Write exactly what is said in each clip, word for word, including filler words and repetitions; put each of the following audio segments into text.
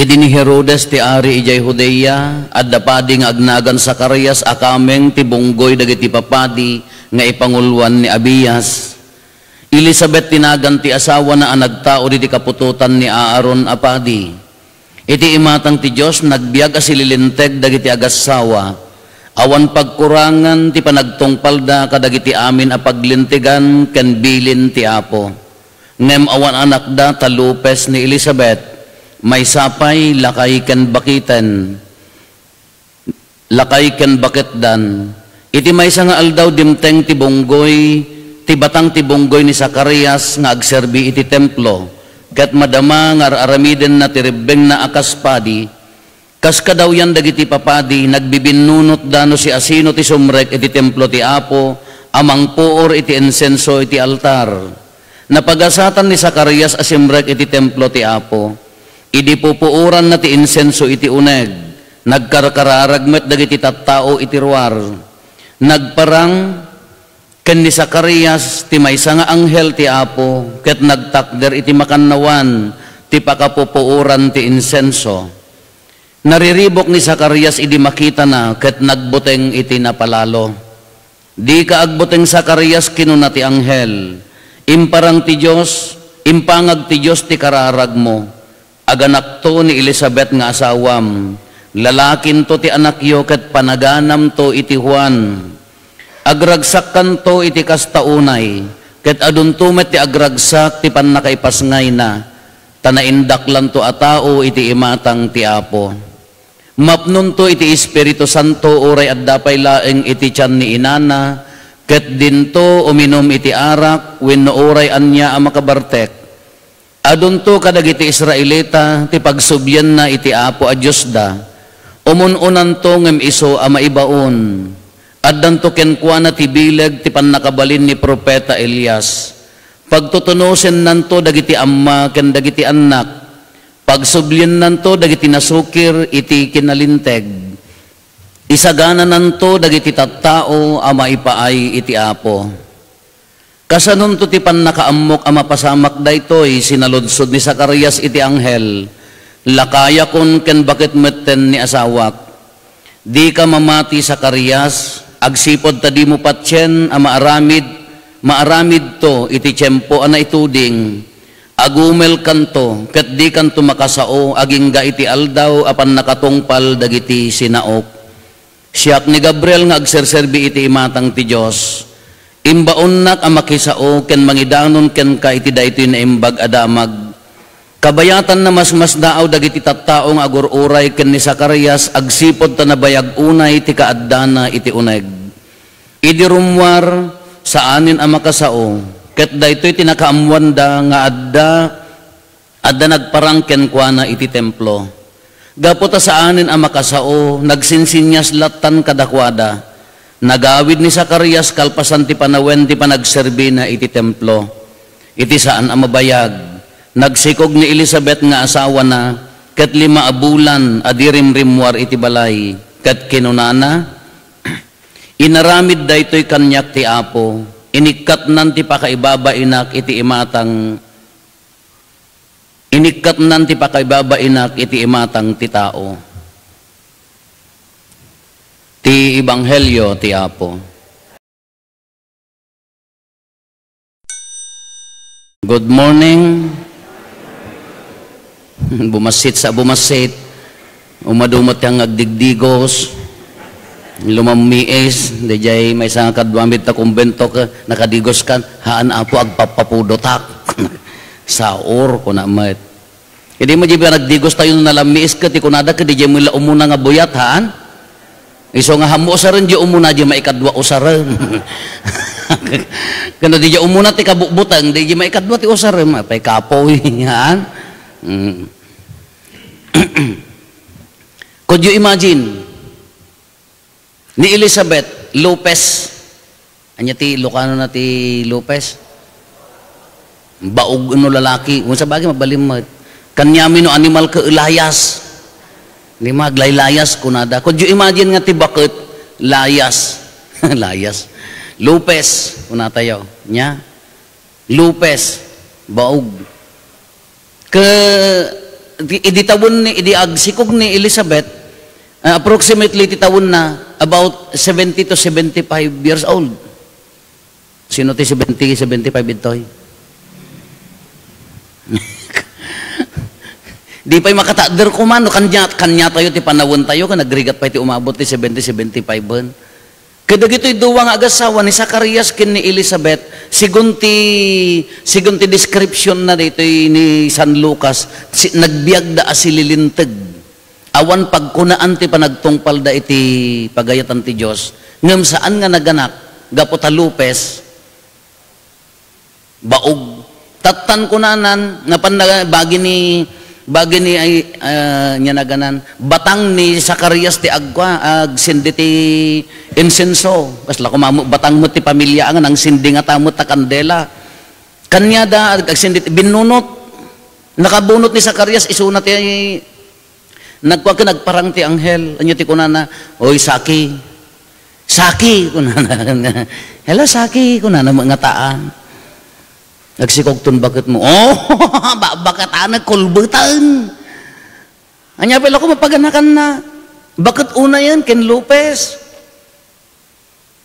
Idi ni Herodes ti ari idiay Judea, adda padi nga agnagan Zacarias a kameng ti bunggoy dagiti papadi nga ipanguloan ni Abias. Elisabet ti nagan ti asawana a nagtaud iti kaputotan ni Aaron a padi. Iti imatang ti Dios, nagbiag a sililinteg dagiti agassawa. Awan pagkurangan ti panagtungpalda kadagiti amin a paglintegan ken bilin ti Apo. Ngem awan anakda ta lupes ni Elisabet. Maysa pay, lakay ken baketen. Lakay ken baketdan. Iti maysa nga aldaw, dimteng ti bunggoy, ti batang ti bunggoy ni Zacarias nga agserbi iti templo, ket madama nga ar-aramidenna ti rebbengna a kas padi. Kas kadawyan dagiti papadi, nagbibinnunotda no siasino ti sumrek iti templo ti Apo a mangpuor iti insenso iti altar. Napagasatan ni Zacarias a simrek iti templo ti Apo. Idi pupuoranna ti insenso iti uneg, nagkarkararag met dagiti tattao iti ruar. Nagparang ken ni Zacarias ti maysa nga anghel ti Apo ket nagtakder iti makannawan ti pakapupuoran ti insenso. Nariribuk ni Zacarias idi makitana ket nagbuteng iti napalalo. "Dika agbuteng, Zacarias," kinuna ti anghel. "Imparang ti Dios, impangag ti Dios ti kararagmo. Aganakto ni Elisabet nga asawam. Lalakinto ti anakyo ket panaganamto iti Juan. Agragsakkanto iti kasta unay, ket adunto met ti agragsak ti pannakaipasngayna, ta naindaklanto a tao iti imatang ti Apo. Mapnonto iti Espiritu Santo uray adda pay laeng iti tian ni inana, ket dinto uminum iti arak wenno uray ania a makabartek. Adunto kadagiti Israelita ti pagsublianna iti Apo a Diosda. Umun-unanto ngem isu a maibaon. Addanto kenkuana ti bileg ti pannakabalin ni profeta Elias. Pagtutunusennanto dagiti amma ken dagiti annak. Pagsubliannanto dagiti nasukir iti kinalinteg. Isaganananto dagiti tattao a maipaay iti Apo." "Kasanonto ti pannakaammok a mapasamak daytoy?" sinaludsod ni Zacarias iti anghel. "Lakayakon ken baket metten ni asawak." "Dika mamati, Zacarias, agsipud ta dimo patien a maaramid, maaramidto iti tiempo a naituding. Agumelkanto, ket dikanto makasao agingga iti aldaw a pannakatungpal dagiti sinaok. Siak ni Gabriel nga agserserbi iti imatang ti Dios. Imbaonnak a makisao ken mangidanon kenka iti daytoy naimbag a damag. Kabayatanna, masmasdaaw dagiti tattao nga agur-uray ken ni Zacarias agsipud ta nabayag unay ti kaaddana iti uneg. Idi rummuar, saanen a makasao, ket daytoy ti nakaammoanda nga adda, adda nagparang kenkuana iti templo. Gapu ta saanen a makasao, nagsinsinnias lattan kadakuada. Nagawid ni Zacarias kalpasan ti panawen ti panagserbina iti templo. Iti saan a mabayag, nagsikog ni Elisabet nga asawana, ket lima a bulan a di rimrimmuar iti balay, ket kinunana, "Inaramid daytoy kaniak ti Apo, inikkatnan ti pakaibabainak iti imatang, inikkatnan ti pakaibabainak iti imatang ti tao." Ti Ebanghelio ti Apo. Good morning. Bumassit sa bumassit. Umadumot kang agdigdigos. Lumammiis. Dayjay maysa nga kaduamid ta kumbento ka, nakadigos kan. Haan, Apo, agpapapudotak. Saor, kuna met. Idi mo di panagdigos tayo no nalammiis ka, ti kunada ka, di jay mo la umuna nga buyat, haan? Isu nga hammo usaren di umuna, di maikadua usaren. Kano di di umuna ti kabutbuteng, di di maikadua ti usaren, apay kapoy, haan? Mm. Could you imagine? Ni Elizabeth Lopez. Ania ti Ilocano na ti Lopez? Baog no lalaki. Kung sa bagay, mabalin mo. Kanyami no animal ka, layas. Di ma, aglaylayas, kunada. Could you imagine nga ti baket, layas. Layas. Lopez, kunatayo. Nia? Lopez, baog. Ke, Idi, idi tawen ni, idi agsikog ni Elizabeth, ah, approximately ti tawenna, about seventy to seventy-five years old. Sino ti seventy, seventy-five ditoy? Di pay makatader koma, no, kanya, kanya tayo ti panawentayo, ken agrigat pay ti umabot ti seventy, seventy-five-en. Kadagitoy dua nga agassawa ni Zacarias ken ni Elizabeth, sigun ti, sigun ti description na ditoy ni San Lucas, si, nagbiagda a sililinteg. Awan pagkunaan ti panagtungpalda iti pagayatan ti Dios, ngem saan nga naganak gapu ta lupes, baog. Tattan kunanan, napan na, bagi ni, bagi ni, ay, ah, nia naganan, batang ni Zacarias ti agkua, agsindi ti insenso. Kasla koma met batang met ti pamilia nga nangsindi ngata met ta kandela. Kaniada, ag-, agsindi ti binnunot. Nakabunot ni Zacarias, isuna ti nagkua ken nagparang ti anghel. Ania ti kunana? "Oy, Saki. Saki," kunana. "Hello, Saki," kunana met ngataan. "Agsikogton baketmo." Oh, ba-, baketana, kulbeten. Ania pay la koma paganakanna? Baket unayen ken lupes.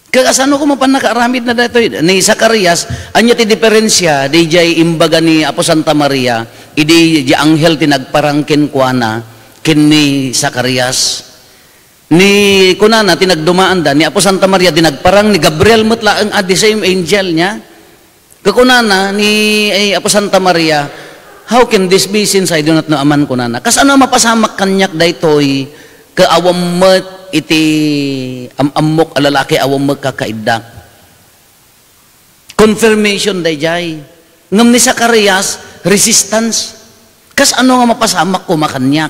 Kasano koma pannakaaramidna daytoy? Ni Zacarias, ania ti diferensia, diay imbaga ni Apo Santa Maria, idi diay anghel ti nagparang kenkuana, ken ni Zacarias? Ni kunana, ti nagdumaanda, ni Apo Santa Maria, di nagparang ni Gabriel met laeng a the same angel nia. Kakunana ni, eh, Apo Santa Maria, "How can this be since I do not know a man?" kunana. "Kasano a mapasamak kaniak daytoy, ket awan met iti am-ammok a lalaki, awan met kakaiddak?" Confirmation daydiay. Ngem ni Zacarias, resistance. "Kasano nga mapasamak koma kaniak?"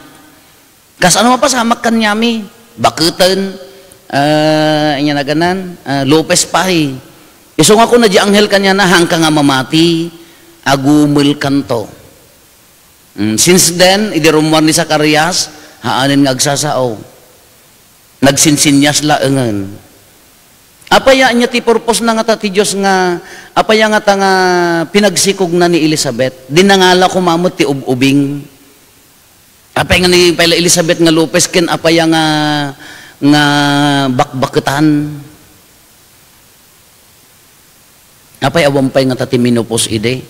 Kasano mapasamak kaniami? Baketen, ah, ania naganan, ah, lupes pay. Isu nga kuna diay anghel kaniana, "Haanka nga mamati, agumelkanto." Mm, since then, idi rummuar ni Zacarias, haanen nga agsasao. Nagsinsinyas laengen. Apay ania ti purpose na ngata ti Dios nga, apay ngata nga pinagsikogna ni Elizabeth? Di nangala koma met ti ub-ubing. Apay nga ni pay la Elizabeth nga lupes ken apay nga, nga bakbaketan? Apay awan pay ngata ti menopause idi?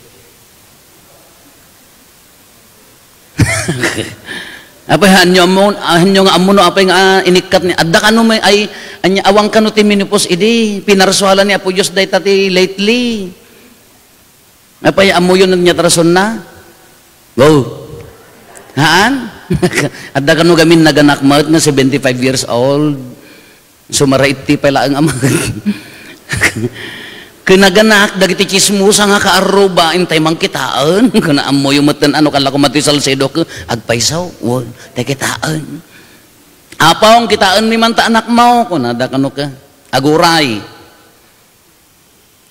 Apay, hanyo ammo, hanyo nga ammo no apay nga, ah, inikkat ni, adda kano may, ay, ania, awan kano ti menopause idi, pinarsualan ni Apo Dios dayta ti lately. Apay, ammoyon ania ti rasonna? Go. Haan? Adda kano gamin naganak met nga seventy-five years old. Sumara iti pay laeng a mag-, kinaganak dagiti chismosa nga kaarruba, intay mangkitaen. Kuna ammoyo metten ano, kalla koma ti Salcedo, ke, agpayso, wen, tay kitaen. "Apong, kitaenmi man ta anakmo," kunada kano ke. Aguray.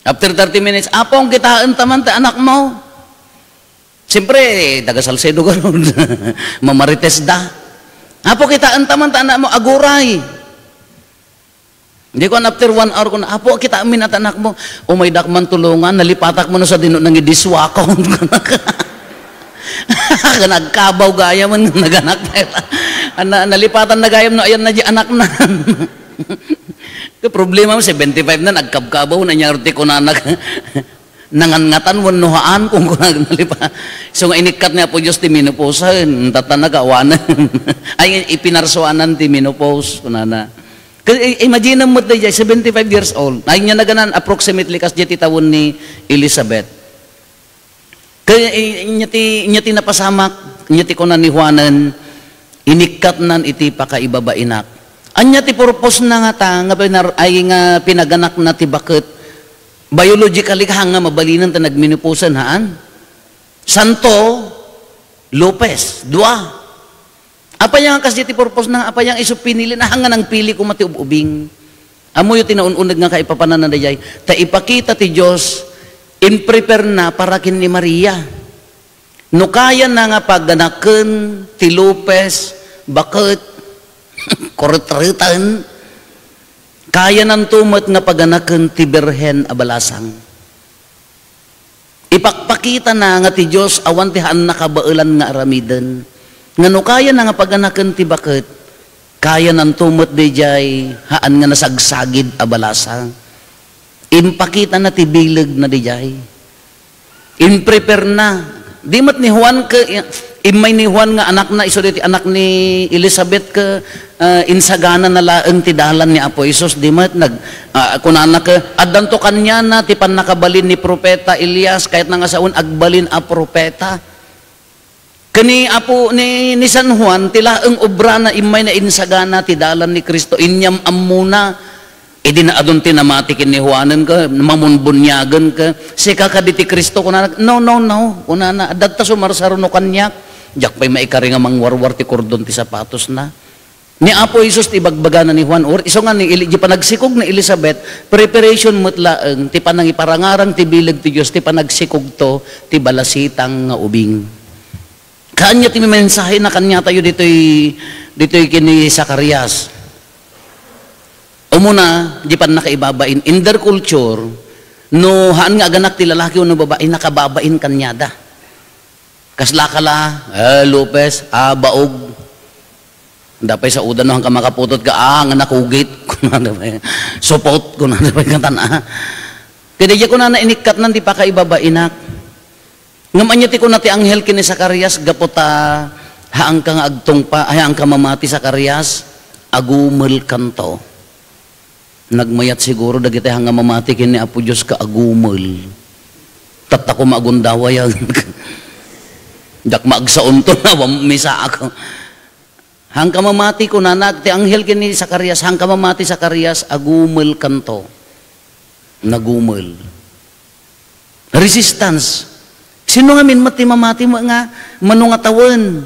After thirty minutes, "Apong, kitaenta man ta anakmo." Siyempre, taga Salcedo garud. Mamarites da. "Apo, kitaenta man ta anakmo." Aguray. Di ko, after one hour, ko na, "Apo, kitaenmi na ta anakmo." "Umaydak man tulongan, nalipatak man no sadino nangidiswakon." Nagkabaw gayam, naganak. Ana, nalipatan na gayam no ayan na di anakna. Ti problema mo, seventy-five na, nagkabkabaw, nanyar ti kunana. Nangangatan wenno haan, kung kunana nalipa. So nga inikkat ni Apo Dios ti menopause, eh, tatana ka awanen. Ay, ipinarsuanan ti menopause, kunana. Kay, i-, imagine mo, dayjay, seventy-five years old. Ay, nia naganan, approximately, kas di ti tawen ni Elizabeth. Kay, i-, inya ti, inya ti napasamak, inya ti kuna ni Juanen, "Inikkatnan iti pakaibabainak." Ania ti purpose na nga ta, nga pinar-, ay nga pinaganakna ti baket? Biologically, ka nga mabalinen ta nagmenopause, haan? Santo, Lopez, dua. Apay nga kas di ti purpose na, apay nga isu pinili na, nga nangpili koma ti ub-ubing. Ammoyo ti naun-uneg nga kaipapanana dayjay. Ta ipakita ti Dios, in-prepare na para ken ni Maria. No kayana nga paganaken ti Lopez, baket, kuretreten, kayananto met nga paganaken ti Birhen a balasang. Ipakpakitana nga ti Dios awan ti haanna kabaelan nga aramiden. Nga no kayana nga paganaken ti baket, kayananto met daydiay haan nga nasagsagid a balasa. Impakitana ti bilegna daydiay. Impreparena. Di met ni Juan ke, immay ni Juan nga anakna, isu daytoy anak ni Elizabeth ke, ah, insaganana laeng ti dalan ni Apo Jesus. Di met nag-, ah, kunana ke, addanto kaniana ti pannakabalin ni Profeta Elias, kayatna nga sawen agbalin a profeta. Ken ni Apo ni, ni San Juan, ti laeng obrana immay na insagana ti dalan ni Cristo, inyam-ammona. Idi naadun ti namati ken ni Juanen ke, mamunbuniagen ke, "Sika kadi ti Cristo?" kunana. "No, no, no," kunana. "Adda ta sumarsaruno kaniak." Diak pay maikari nga mangwarwar ti kordon ti sapatosna. Ni Apo Jesus ti ibagbagana ni Juan, or isu nga ni Eli-, di panagsikog ni Elizabeth, preparation met laeng ti panangiparangarang ti bileg ti Dios, ti panagsikogto ti balasitang nga ubing. Kaanya ti mensahena kaniatayo ditoy, ditoy ken ni Zacarias. Umuna, di pannakaibabain, in their culture, no haan nga aganak ti lalaki wenno babai, nakababain kaniada. Kasla ka la, eh, Lopez, ah, baog. Dapay sa udan no, hangka makaputot ka, ah, nga nakugit. Kunana pay, supot, kunana pay katan, ah. Kadi diay kunana, inikkatnan ti pakaibabainak. Ngem ania ti kuna ti anghel ken ni Zacarias, gapu ta haanka nga agtungpa, haanka mamati, Zacarias, agumelkanto. Nagmayat siguro dagiti haan nga mamati ken ni Apo Dios ka agumel. Tatta koma agundawayan. Diak maagsaonto, awan misaak. Haanka mamati, kunana ti anghel ken ni Zacarias, haanka mamati, Zacarias, agumelkanto. Nagumel. Resistance. Sino ngamin met ti mamati met nga mano nga tawen?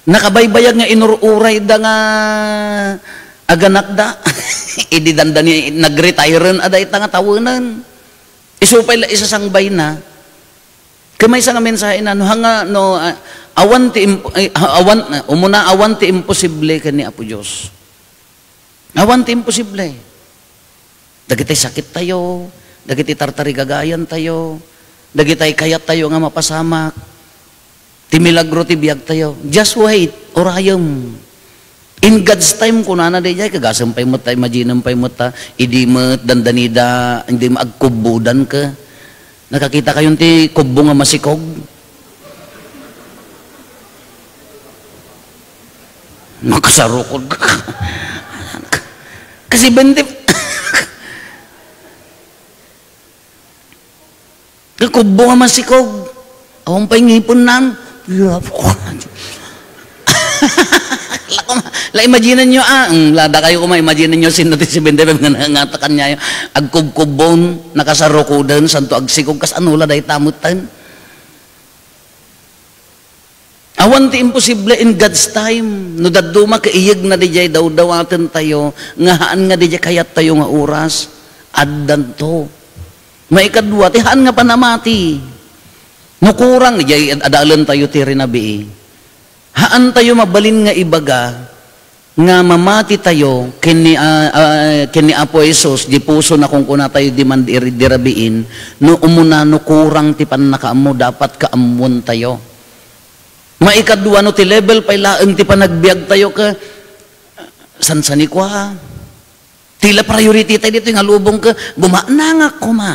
Nakabaybayag nga inur-urayda nga aganakda. Idi dandani nag-retire-en a dayta nga tawenen. Isu pay la isasangbayna. Ket maysa nga mensahena, no, hanga, no, ah, awan ti imp-, ay, awan, umuna, awan ti imposible ken ni Apo Dios. Awan ti imposible. Dagiti sakittayo, dagiti tartarigagayantayo, dagiti kayattayo nga mapasamak, ti milagro ti biagtayo. Just wait, urayem. In God's time, kunana daydiay, kagasem pay met ta, imaginem pay met ta, idi met dandanida, idi met agkubbodan ka. Nakakita kayon ti kubbo nga masikog? Nakasarukod. Kasi bente, kakubbo nga masikog. Awan pay ngipennan. La, imagine nyo, ah, mm, la, dakayo koma, imagine nyo, sino ti seventy-five nga nangangatakan niya, agkubkubbon, nakasarukoden, santo agsikog, kas ano la dayta metten? Awan ti imposible in God's time. No dadduma, kaiyegna didiay dawdawatentayo nga haan nga didiay kayattayo nga oras, addanto. Maikadua, ti haan nga panamati. No kurang, diay ad-, adalentayo ti rinabii. Haantayo mabalin nga ibaga nga mamatitayo ken ni, ah, ah, ken ni Apo Jesus, di puso na kunkunatayo di man di, di rabiin, no umuna, no kurang ti pannakaammo, dapat kaammoentayo. Maikadua, no ti level pay laeng ti panagbiagtayo, ka, sansanikua. Ti la priority tayo ditoy nga lubong ka, gumanangak koma.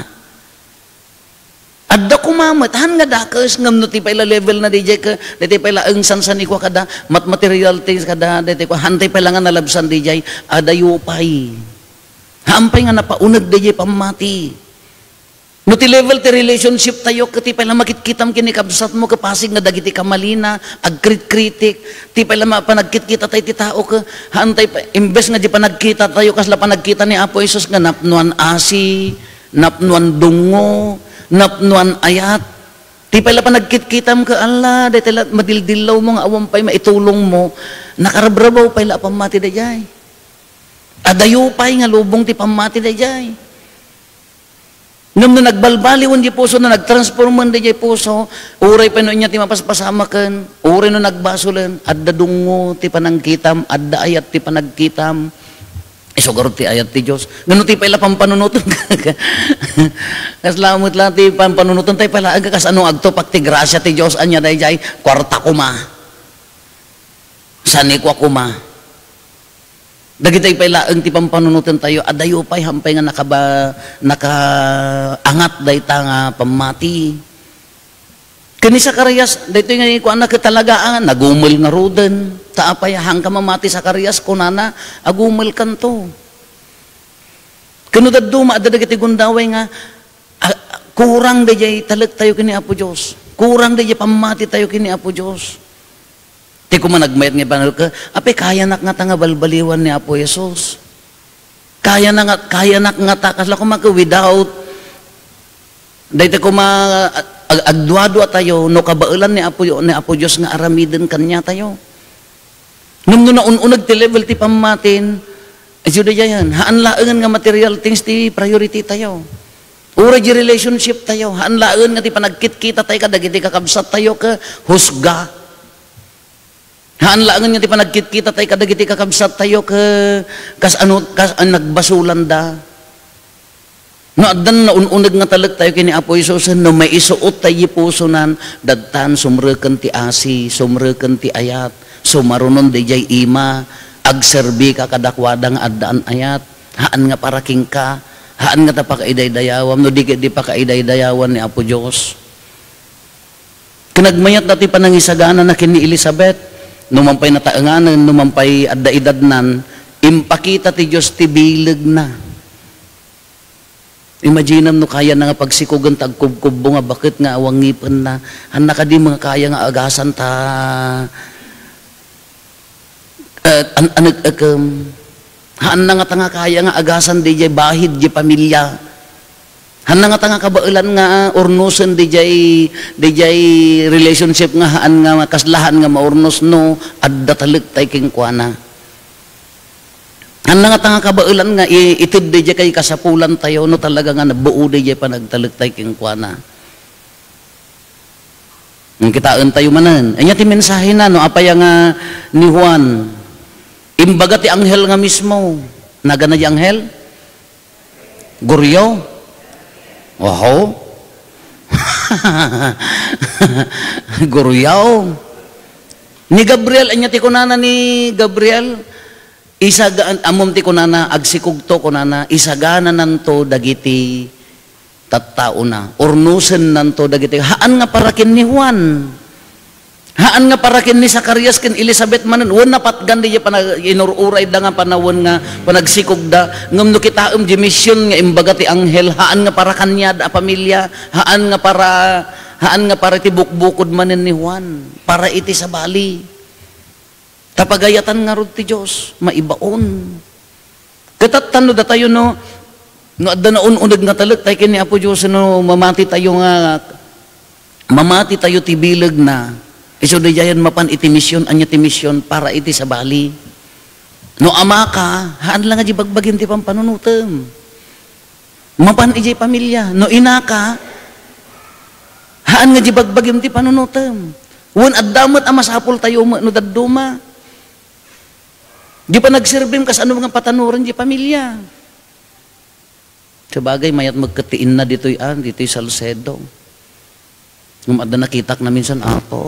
Adda koma met, han nga dakes, ngem no ti pay la level na didiay ka, daytoy pay laeng sansanikua kada, mat-, material things kada, daytoy kua, hantay pay la nga nalabsan didiay, adayo pay. Haan pay nga napauneg didiay pammati. No ti level ti relationship tayo, ket ti pay la makitkitam ken ni kabsatmo, ket pasig nga dagiti kamalina, agkritkritik, ti pay la ma-, panagkitkita tayo ti tao, ket haantay pa, imbes nga di panagkita tayo, kasla panagkita ni Apo Jesus nga napnuan asi, napnuan dungngo, napnuan ayat. Ti pay la panagkitkitam ket, ala, daytoy la madildillawmo nga awan pay maitulongmo, nakarabrabaw pay la a pammati daydiay. Adayo pay nga lubong ti pammati daydiay. Ngem no nagbalbaliwen diay puso, no nagtransformen diay puso, uray pay no ania ti mapaspasamaken, uray no nagbasolen, adda dungngo ti panangkitam, adda ayat ti panagkitam. Isu garud ti ayat ti Dios. Ngem no ti pay la pampanunoten, kasla met la ti pampanunoten, tay pay la, aga, kas ano agtupak ti grasia ti Dios, ania daydiay, kuarta koma. Saan ni kua koma. Dagitoy pay laeng ti pampanunotentayo, adayo pay, haanpay nga nakaba-, nakaangat dayta nga pammati. Ken ni Zacarias, daytoy nga kuana ket talaga, ah, nagumel ngaruden. Ta apay, haanka mamati, Zacarias, kunana, agumelkanto. Ken no dadduma, adda dagiti gundaway nga, ah, kurang daydiay talektayo ken ni Apo Dios. Kurang daydiay pammatitayo ken ni Apo Dios. Ti koma nagmayat nga ipanagka, apay, kayanak ngata nga balbaliwan ni Apo Jesus. Kayana nga, kayanak ngata, kasla koma ket without, dayta koma, ag-, agduadua tayo, no kabaelan ni Apo, ni Apo Dios nga aramiden kaniatayo. Ngem no naun-uneg ti level ti pammatin, isu dayayen, haan laengen nga material things ti priority tayo. Uray di relationship tayo, haan laengen nga ti panagkitkita tayo kadagiti kakabsat tayo ket husga. Haan laengen nga ti panagkitkita tayo kadagiti kakabsat tayo ke-, kas ano, kas, ah, nagbasolanda. No addan naun-uneg nga talektayo ken ni Apo Jesus, no maisuot tayo pusonan, dadtan, sumreken ti asi, sumreken ti ayat, sumarunon daydiay ima, agserbika kadakuada nga addaan ayat, haan nga para kenka, haan nga ta pakaidaydayawam, no di ket di pakaidaydayawan ni Apo Dios. Ken nagmayat datoy panangisaganana ken ni Elizabeth, no man pay nataenganen, no man pay adda edadnan, impakita ti Dios ti bilegna. Imaginem no kayana nga pagsikugen ta agkubkubbo nga baket nga awan ngipenna. Haanna kadi nga kaya nga agasan ta, eh, an-, anek-ekem. Haanna ngata nga kaya nga agasan daydiay bahid, daydiay pamilia. Haanna ngata nga kabaelan nga urnosen daydiay, daydiay relationship nga haan nga kasla haan nga maurnos no adda talektayo kenkuana. Haanna ngata nga kabaelan nga i-, ited daydiay kasapulantayo no talaga nga nabuo daydiay panagtalektayo kenkuana. Ngem kitaentayo manen. Ania ti mensahena no apay nga ni Juan? Imbaga ti anghel nga mismo. Nagana ti anghel? Guriaw? Oho. Guriaw. Ni Gabriel, ania ti kunana ni Gabriel? Isaga-, ammom ti kunana, agsikogto, kunana, isaganananto dagiti tattaona. Urnosennanto dagiti, haan nga para ken ni Juan. Haan nga para ken ni Zacarias ken Elizabeth manen, wen napatgan daydiay panag-, inur-urayda nga panawen nga panagsikogda. Ngem no kitaem di mision nga imbaga ti anghel, haan nga para kaniada a pamilia, haan nga para, haan nga para iti bukbukod manen ni Juan, para iti sabali. Ta pagayatan ngarud ti Dios, maibaon. Ket tattan no datayo no, no adda naun-uneg nga talektayo ken ni Apo Dios, no mamati tayo nga, mamati tayo ti bilegna, isu daydiayen mapan iti mision, ania ti mision para iti sabali. No amaka, haan la nga di bagbagim ti pampanunotem. Mapan idiay pamilia, no inaka, haan nga di bagbagim ti panunotem. Wen adda met a masapultayo met no dadduma. Di panagserbim kasano nga patanoren di pamilia. Sabagay, mayat met ket ti inna ditoy, ah, ditoy Salcedo. Ngem adda nakitak na minsan, "Apo,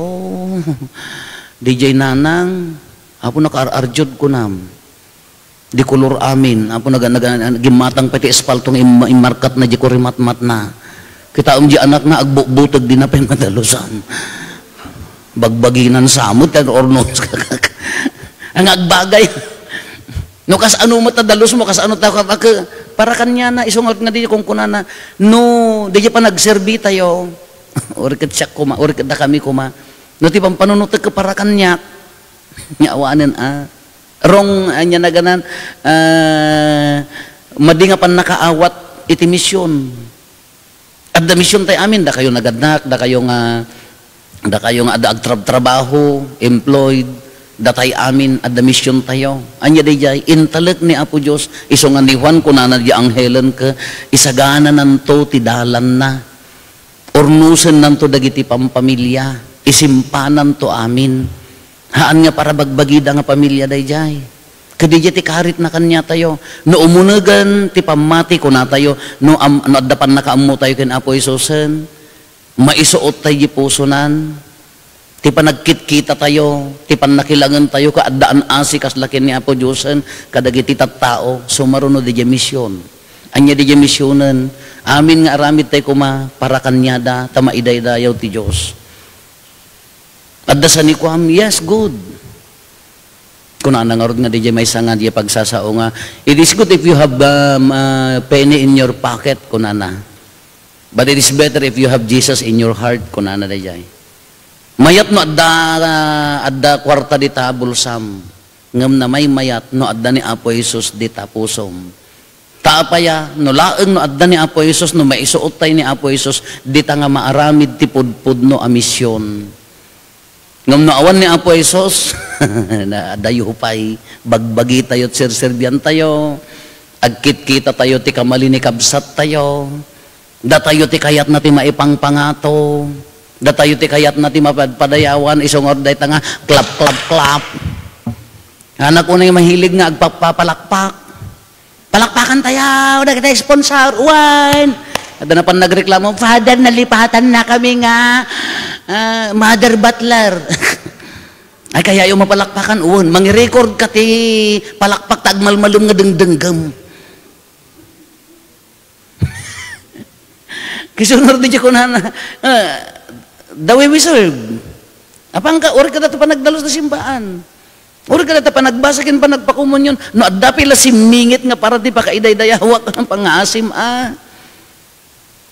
diay nanang, Apo, nakaar-arjud," kunam. "Di kolor amin, Apo, naga-, naga-, gimmatang pay ti espalto nga im-, immarkatna di kurimatmatna. Kitaem di anakna, agbutbuteg, dina pay madalusan." Bagbaginan sa met, kan ornos. Ang agbagay. No, kasano met ta dalusmo, kasano ta ka-, ka-, para kaniana, isu nga di kunkunana, no, di panagserbi tayo, uri ket siak koma, uri ket dakami koma, no, ti pampanunotek para kaniak, nya awanen, ah, wrong, ania naganan, ah, madi nga pannakaawat iti mision. Adda mision tay amin, dakayo nagadnak, dakayo nga, dakayo nga adda agtrabtrabaho, employed, datay amin, adda mision tayo. Ania daydiay, intalek ni Apo Dios, isu nga ni Juan, kunana di anghelen ke, isaganananto ti dalanna. Urnusennanto dagiti pampamilia, isimpananto amin. Haan nga para bagbagida nga pamilia daydiay. Ket daydiay ti karitna kaniatayo. No umunegen ti pammati, kunatayo, no am-, no adda pannakaammotayo ken Apo Jesusen, maisuottayo di pusonan. Ti panagkitkitatayo, ti pannakilangentayo, ket adda an-asi kasla ken ni Apo Diosen kadagiti tattao, sumaruno didiay mision. Ania didiay misionen? Amin nga aramidtay koma para kaniada, ta maidaydayaw ti Dios. Adda sanikuam? Yes, good. Kunana ngarud nga didiay maysa nga diay pagsasao nga, "It is good if you have, um, uh, penny in your pocket," kunana. "But it is better if you have Jesus in your heart," kunana daydiay. Mayat no adda, adda kuarta dita bulsam, ngem namaymayat no adda ni Apo Jesus dita pusom. Ta apay a, no laeng no adda ni Apo Jesus, no maisuottay ni Apo Jesus, dita nga maaramid ti pudpudno a mision. Ngem no awan ni Apo Jesus, na, adayo pay, bagbagitayo, serserbiantayo, agkitkitatayo ti kamali ni kabsattayo, datayo ti kayatna ti maipangpangato, datayo ti kayatna ti mapadpadayawan, isu ngarud dayta nga clap, clap, clap. Anak unay mahilig nga agpapapalakpak. Palakpakan tayo, dagiti sponsor, wen. Adda na pan nagreklamo, "Father, nalipatan na kami nga, ah, mother butler." Ay, kaya yung mapalakpakan, wen, mangi-record ka ti palakpak ta agmalmalem nga dengdenggem. Kisunor di kunana, ah, the way we serve. Apang ka, uri ka dati panagdalus na simbaan. Uri ka dati panagbasa ken panagpakomunion. No, adda pay la simmingit nga para ti pakaidaydayawak, ang pangaasim, ah.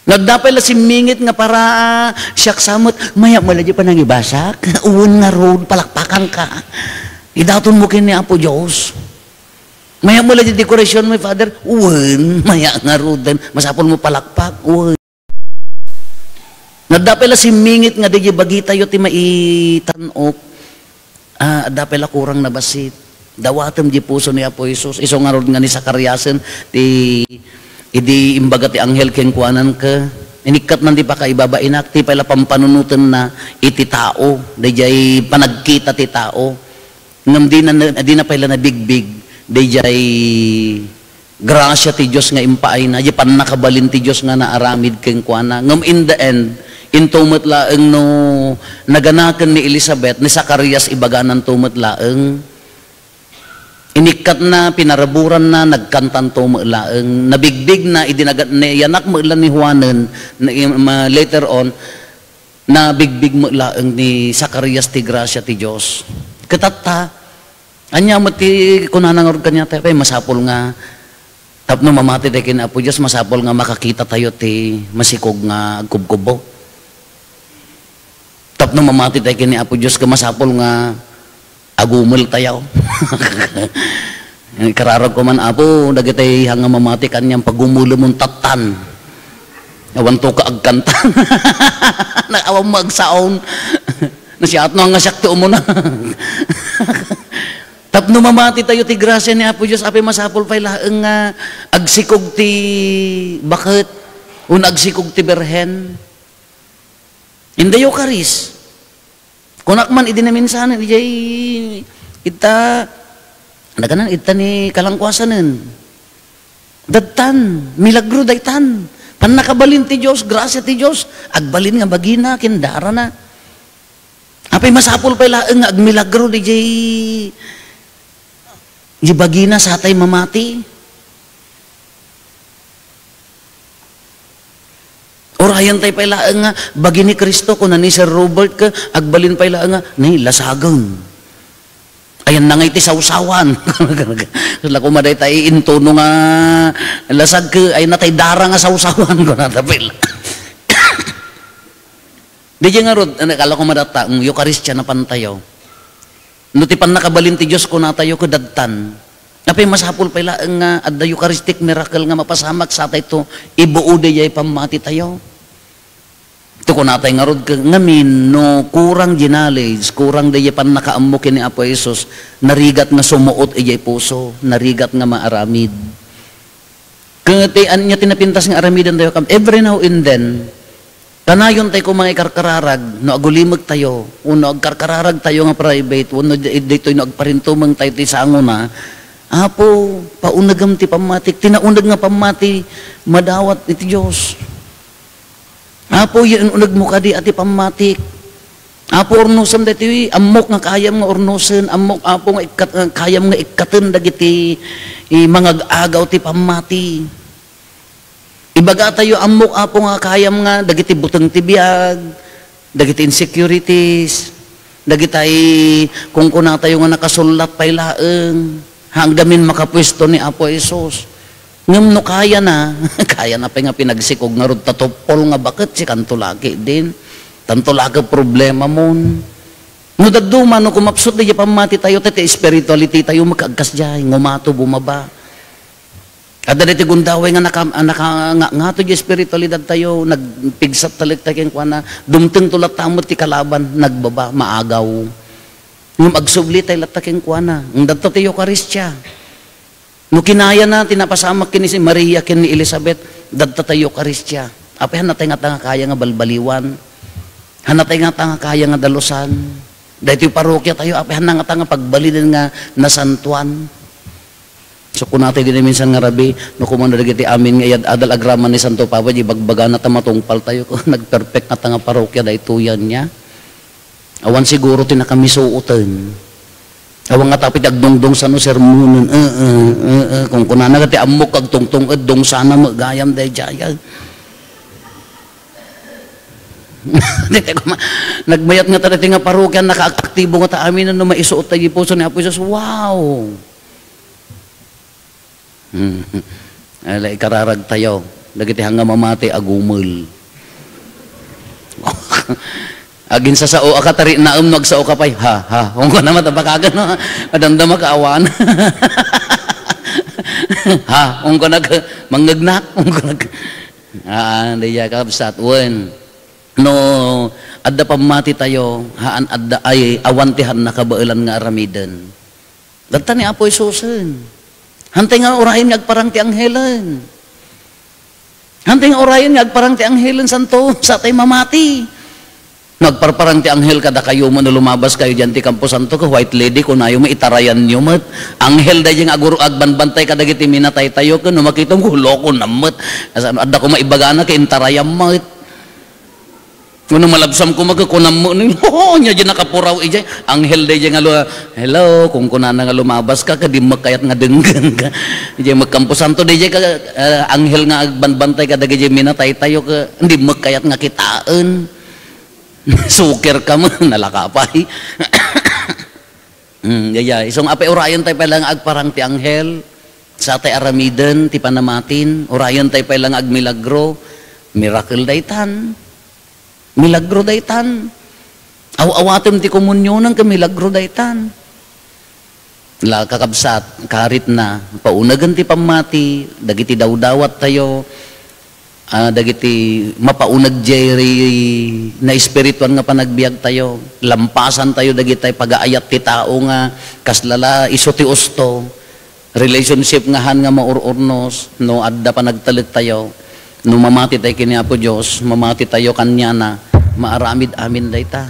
No, adda pay la simmingit nga para, ah, siak samet, maya mo la di panangibasak. Uwan nga road, palakpakan ka. Idaton mo ken ni Apo Dios. Maya mo la di dekorasyon mo, Father. Uwan, maya nga road. Masapol mo palakpak. Uwan. Nadda pay la simmingit nga daydi bagitayo ti maitan-ok. Ah, adda pay la kurang nabassit. Dawatem di puso ni Apo Jesus. Isu ngarud nga ni Zacariasen ti idi imbaga ti anghel kenkuana ket inikkatnan ti pakaibabainak, ti pay la pampanunotenna iti tao, daydiay panagkita ti tao. Ngem dina, dina pay la nabigbig daydiay grasia ti Dios nga impaayna, diay pannakabalin ti Dios nga naaramid kenkuana. Ngem in the end, into met laeng no naganaken ni Elizabeth, ni Zacarias ibaganan to met laeng. Inikkatna, pinaraburanna, nagkantan to met laeng. Nabigbigna idi naga-, nayanak met la ni Juanen, na, ma-, later on, nabigbig met laeng ni Zacarias ti grasia ti Dios. Ket tatta, ania met ti kunana ngarud kaniatayo, pay masapul nga tapno mamati tayo ken Apo Dios, masapul nga makakita tayo ti masikog nga agkubkubbo. Tapno mamati tayo ken ni Apo Dios, ket masapul nga agumel tayo. Ikararag ko man, Apo, dagiti haan nga mamati kaniam, pagumulem mo tattan. Awan to ka agkanta. Na, awan mo agsaon. Nasiatno nga siak ti umuna. Tapno mamati tayo ti grasia ni Apo Dios, apay masapul pay laeng nga agsikog ti baket, wenno agsikog ti Birhen. In the Eucharist. Kunak man idi naminsanen, idiay, ita, naganan, ita ni kalangkuasanen. Dadtan, milagro daytan. Pannakabalin ti Dios, grasia ti Dios. Agbalin nga bagina, ken darana. Apay masapul pay laeng nga agmilagro diay, diay bagina satay mamati. Urayan tay pay laeng nga bagi ni Cristo, kuna ni Sir Robert, ket agbalin pay laeng nga, "Nay, lasagen. Ayanna ngay ti sawsawan." Kasla koma dayta iintuno nga lasag ket ayanna tay dara nga sawsawan, kunata pay la. Diay ngarud, ano, kala ko madatta, mm, Eukaristia napan tayo. No ti pannakabalin ti Dios kunatayo, ket dadtan. Apay masapul pay laeng nga adda Eucharistic miracle nga mapasamak satay to ibuo diay pammati tayo. Ito kunatay ngarud, ke-, ngamin, no kurang di knowledge, kurang diay pannakaammo ken ni Apo Jesus, narigat nga sumuot idiay puso, narigat nga maaramid. Ket ti ania ti napintas nga aramiden tayo kam-, every now and then, kanayon tayo koma nga ikarkararag, no agulimek tayo, wenno agkarkararag tayo nga private, wenno di-, ditoy no agparintumeng tayo ti sangona, "Apo, paunegem ti pammatik." Ti nauneg nga pammati, madawat iti Dios. "Apo, inunegmo kadi a ti pammatik." Apo, urnosem daytoy, ammok nga kayam nga urnosen, ammok, Apo, nga ikkat-, nga kayam nga ikkaten dagiti, eh, mangag-agaw ti pammati. Ibagatayo, ammok, Apo, nga kayam nga dagiti buteng ti biag, dagiti insecurities, dagitay kunkunatayo nga nakasullat pay laeng, ha, gamin makapuesto ni Apo Jesus. Ngem no kayana, kayana pay nga pinagsikog ngarud ta tuppol nga baket, sikanto la ketdin. Tanto la ket problemamon. No dadduma, no kumapsut diay pammatitayo, ti, ti spirituality tayo, makagkasdiay, ngumato, bumaba. Adda daytoy gundaway nga naka-, a, naka-, nga-, ngato diay spiritualidad tayo, nagpigsat talek tayo kenkuana, dumteng to latta met ti kalaban, nagbaba, maagaw. Ngem agsubli tayo latta kenkuana, ngem dadto ti Eukaristia. No kinayana ti napasamak ken ni Maria ken ni Elizabeth, dadta tayo Eukaristia. Apay, hanna tayo nga ta nga kaya nga balbaliwan. Hanna tayo nga ta nga kaya nga dalusan. Daytoy parokia tayo, apay, hanna nga ta nga pagbalinen nga nasantuan. So, kunatay din minsan nga rabi, no, kumano dagiti amin nga iyad-adal agraman ni Santo Papa, di bagbagana ta matungpal tayo, nagperpek nga ta nga parokia, daytoyan niya. Awan siguro ti nakamisuoten. Awan nga tapit agdungdung sano sermonen. Eh, eh, eh, eh. Kung kunana nga ti ammok agtungtunged, dungsana met gayam daydiay. Daytoy kuma-, nagmayat nga ta daytoy nga parokia, nakaaktibo nga ta amin, no maisuot tayo puso ni Apo Jesus. Wow! Hmm. Ala, ikararag tayo. Dagiti hanga mamati, agumel. Aginsasao a ka, tari naem no agsao ka pay. Ha, ha. Ungko na matabakagan, no? Madamdama ka awan. Ha, ungko nag-, mangngegnak. Ungko nag-, ah, daydiay, kabsat. Wen. No, adda pammati tayo, haan adda ay, awan ti haan nakabaelan nga aramiden. Dadta ni Apo Jesusen. Hantay nga urayen nga agparang ti anghelen. Hantay nga urayen nga agparang ti anghelen, santo, satay mamati. No agparparang ti anghel kadakayo, no lumabas kayo diyan ti Campo Santo, ka White Lady, kunayo mo, itarayan yo met. Anghel daydiay nga agur-, agbanbantay kadagiti minatay tayo, ken no makitam, "Hulo ko na met." Asa, adda ko maibagana, ka intarayan met. Kuno malabsam ko, magkukunam mo, no? Nya, di nakapuraw, ijay. Anghel, dayjay nga lu-, "Hello," kung kunana nga lumabas ka, ka di mo kayat nga denggen ka. Ijay, magkampo santo, dayjay ka, ah, anghel nga agbanbantay ka, dagijay minatay tayo, ka di mo kayat nga kitaen. Suker ka mo, nalakapay. Mm, yaya. Isong apay urayon tayo pay lang agparang ti anghel, sa tay aramiden ti panamatin, urayon tayo pay lang agmilagro, miracle daytan. Milagro daytan. Aw-awatem ti komunionen ken milagro daytan. La, kakabsat, karit na, paunagen ti pammati, dagiti dawdawat tayo, ah, dagiti mapauneg jay naespirituan nga panagbiag tayo. Lampasan tayo dagiti pagaayat ti tao nga kasla la isu ti usto. Relationship nga han nga maur-urnos, no adda panagtalek tayo, no mamati tayo ken ni Apo Dios, mamati tayo kaniana, maaramid amin dayta.